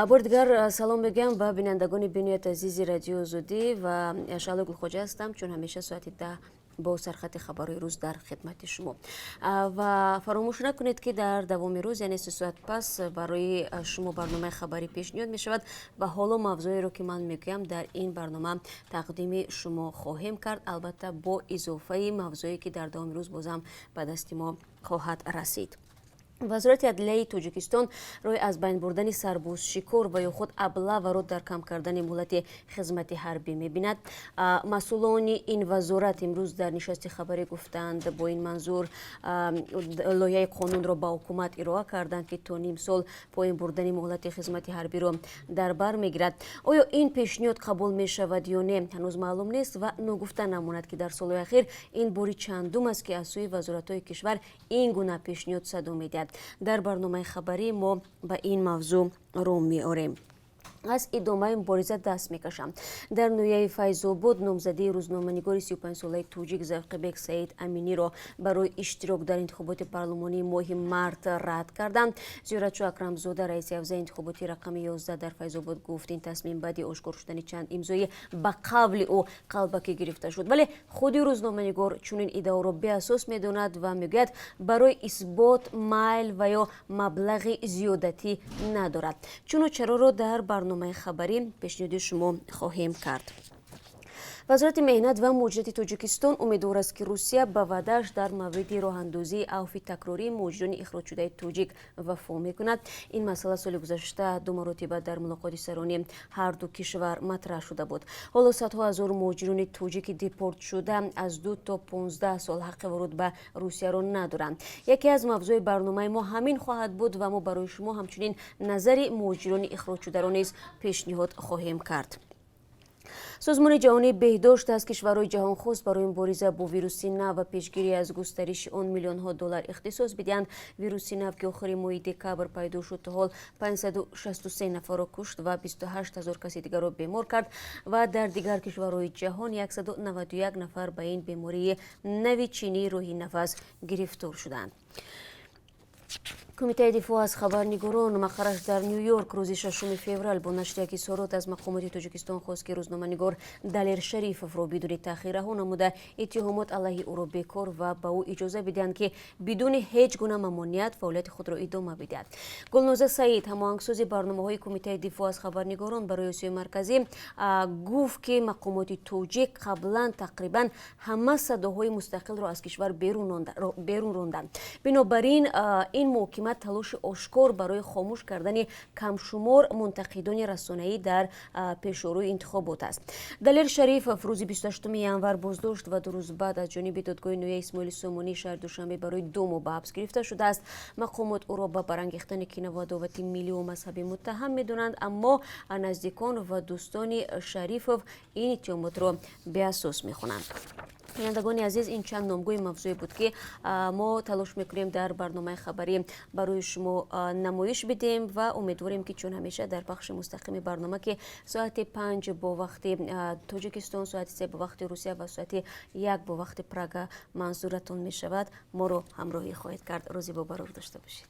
Бори дигар салом мегӯям ба бинандагони бениҳоят азизи Радиои Озодӣ ва Шаҳло Гулхоҷа ҳастам. Чун ҳамеша, соати 10 бо сархати хабарҳои рӯз дар хидмати шумо. Ва фаромӯш накунед, ки дар давоми рӯз, яъне 3 соат пас, барои шумо барномаи хабарӣ пешниҳод мешавад ва ҳоло мавзӯеро, ки ман мегӯям, дар ин барнома тақдими шумо хоҳем кард, албатта бо изофаи мавзӯе, ки дар давоми рӯз бозам ба дасти мо хоҳад расид. Вазорати адлияи Тоҷикистон роҳи аз байн бурдани сарбозшикор ва ё худ облаваро дар кам кардани муҳлати хизмати ҳарбӣ мебинад. Масъулони ин вазорат имрӯз дар нишасти хабарӣ гуфтанд, бо ин манзур лоиҳаи қонунро ба ҳукумат ироа карданд, ки то ним сол поин бурдани муҳлати хизмати ҳарбиро дар бар мегирад. Оё ин пешниҳод қабул мешавад ё не, ҳанӯз маълум нест ва ногуфта намонад, ки дар солҳои ахир ин бори чандум аст, ки аз сӯи вазоратҳои кишвар ин гуна пешниҳод садо медиҳад. Дар барномаи хабарӣ мо ба ин мавзӯъ рӯ меорем. Аз идомаи мубориза даст мекашам. Дар ноҳияи Файзобод номзадии рӯзноманигори 35-солаи тоҷик Завқибек Саид Аминиро барои иштирок дар интихоботи парлумонии моҳи март рад карданд. Зиёратшо Акрамзода, раиси ҳавзаи интихоботии рақами 11 дар Файзобод, гуфт, ин тасмим баъди ошкор шудани чанд имзои ба қавли ӯ қалбакӣ гирифта шуд. Вале худи рӯзноманигор чунин иддаоро беасос медонад ва мегӯяд, барои исбот майл ва ё маблағи зиёдатӣ надорад. Чуну чароро дар барномаи хабарӣ пешниҳоди шумо хоҳем кард. Вазорати меҳнат ва муҳоҷирати Тоҷикистон умедвор аст, ки Русия ба ваъдааш дар мавриди роҳандозии авфи такрории муҳоҷирони ихроҷшудаи тоҷик вафо мекунад. Ин масъала соли гузашта ду маротиба дар мулоқоти сарони ҳарду кишвар матраҳ шуда буд. Ҳоло садҳо ҳазор муҳоҷирони тоҷики депортшуда аз 2 то 15 сол ҳаққи воруд ба Русияро надоранд. Яке аз мавзӯи барномаи мо ҳамин хоҳад буд ва мо барои шумо ҳамчунин назари муҳоҷирони ихроҷшударо низ пешниҳод хоҳем кард. Созмони ҷаҳонии беҳдошт аз кишварҳои ҷаҳон хост, барои мубориза бо вируси нав ва пешгирӣ аз густариши он миллионҳо доллар ихтисос бидиҳанд. Вируси нав, ки охири моҳи декабр пайдо шуд, то ҳол 563 нафарро кушт ва 28 ҳазор каси дигарро бемор кард ва дар дигар кишварҳои ҷаҳон 191 нафар ба ин бемории нави чинии роҳи нафас гирифтор шуданд. Кумитаи дифоъ аз хабарнигорон, мақарраш дар Ню Йорк, рӯзи 6 феврал бо нашри як изҳорот аз мақомоти Тоҷикистон хост, ки рӯзноманигор Далер Шарифовро бидуни таъхир раҳо намуда, иттиҳомот алайҳи ӯро бекор ва ба ӯ иҷоза бидиҳанд, ки бидуни ҳеҷ гуна мамоният фаъолияти худро идома бидиҳад. Гулноза Саид, ҳамоҳангсози барномаҳои Кумитаи дифоъ аз хабарнигорон барои Осиёи Марказӣ, гуфт, ки мақомоти тоҷик қаблан тақрибан ҳама садоҳои мустақилро аз кишвар берун ронданд, бинобар ин ин муҳокима талоши ошкор барои хомӯш кардани камшумор мунтақидони расонаӣ дар пешорӯи интихобот аст. Далер Шарифов рӯзи 28 январ боздошт ва 2 рӯз баъд аз ҷониби додгоҳи ноҳияи Исмоили Сомонии шаҳри Душанбе барои 2 моҳ ба ҳабс гирифта шудааст. Мақомот ӯро ба барангехтани кинаву адовати милливу мазҳабӣ муттаҳам медонанд, аммо наздикон ва дӯстони Шарифов ин иттиҳомотро беасос мехонанд. Бинандагони азиз, ин чанд номгӯи мавзӯе буд, ки мо талош мекунем дар барномаи хабарӣ барои шумо намоиш бидиҳем ва умедворем, ки чун ҳамеша дар пахши мустақими барнома, ки соати 5 бо вақти Тоҷикистон, соати 3 бо вақти Русия ва соати 1 бо вақти Прага манзуратон мешавад, моро ҳамроҳӣ хоҳед кард. Рӯзи бобарор дошта бошед.